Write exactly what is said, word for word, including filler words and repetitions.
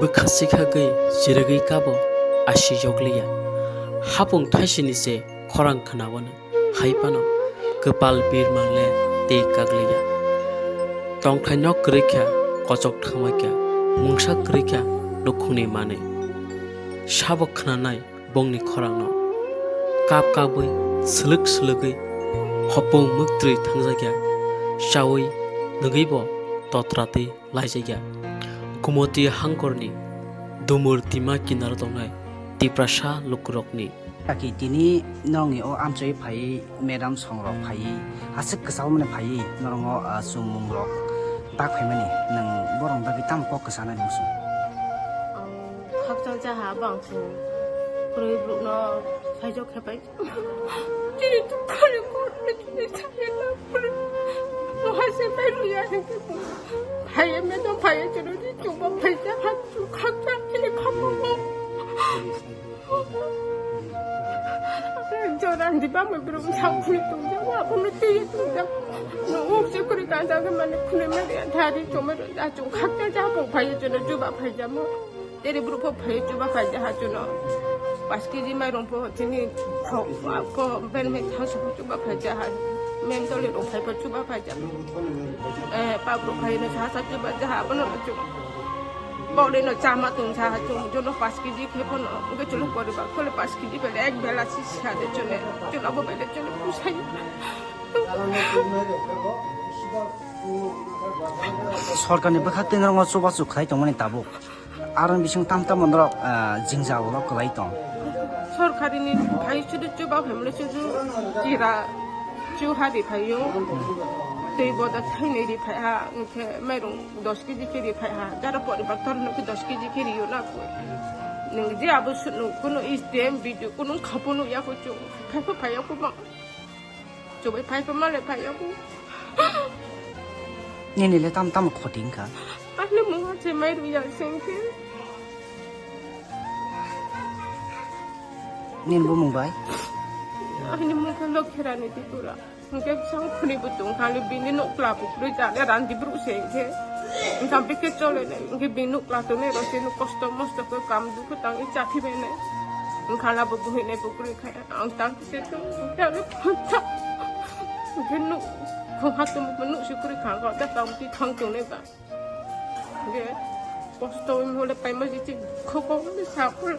Bwkha sikhagwi chirigwi kabo asi jokliya. Hapung thaisini se khorang khwnawano hai phano kwpal birmangle tei kakliya. Tongthai nok kwrwi kha kochok thangbai kha mungsa kwrwi kha nukhungni manwi. Sabo khwnanai bongni khorangno. Kap kapwi, swlwk swlwgwi, hopung mwktwi thangjakya, chaui nugwibo totratwi laijakya. Gumoti hangkorni dumur tima kinaro tongnai Tiprasa lukurokni. Kaki tini norokni o amchoi phaiwi madam songrok phaiwi aswk kwchangmani phaiwi norokno, ah, chummungrok dak phaimani nwng borokni bagwi tamo kok kwchanani muchung? Ang khakchang cha ha bang phung. Kwrwi borokno saijak khe pai. Chini tu khani khoroknwi chini chani laphuru. Moha se pai ruya se ke. Phaiya me no phaiya chini di chuma phaiya ha chu khakchang chini khamu. Joran di ba mo brum sa khuni tung ja wa khuni ti tung ja. No uk se kuri ka ja ke mane khuni me ya thari chuma ja chung khakchang ja ko phaiya chini chuba phaiya mo. Tere bru pho phai chuba phai jaha chuno. Paanch kg mairung pho chini pho, pho ben me thang su chuba phai jaha. Mem tole rung phai pho chuba phai jaha. Eh, pa bru phai no sa sa chuba jaha bono chu. Bok de no chama tung jaha chu jono paanch kg khe pho no ge chulu kori ba tole paanch kg bele ek bela si sa de chune. Chuno bo bele chune pusai. Sorkarni bwkha twi norokno chubachu khlai tongmani tabuk. Aroni bising tam tamo norok, ah, jwngjal rok kwlai tong. Sorkarini phai sudu chuba phaimani sudu jira chu hari phaio. Twi boda thainwi ri phai ha, hwnkhe mairung dos kg khe ri phai ha. Jara poribar torno khe dos kg khe rio na koi. Nwng je abo sunu kuno S D M B D O kuno khapono yako chung. Phai pha phai yako ma. Chubai phai pha male phai yako. Nini le tam tamo khoti wngkha? Ani mungha se mai ruya singke. Nini bumung bai? Ani mungha Lokherani Tripura. Hingke sang khuni butung khali bini nokla bukrui jale randi bru se hingke. Hingke bike chole ne, hingke bini nokla tone rose no kosto mosto ke kam dukhu tang i chathi bene. Hingke la bu buhi ne bukrui kha. Ang tang kise tu, kya le phunta. Ge nuk, khong hat tu nuk si kuri khang ko, da tang ti thang tu ne ba. Ge, kosto mo le pai ma ji ti, kho ko le sa pul.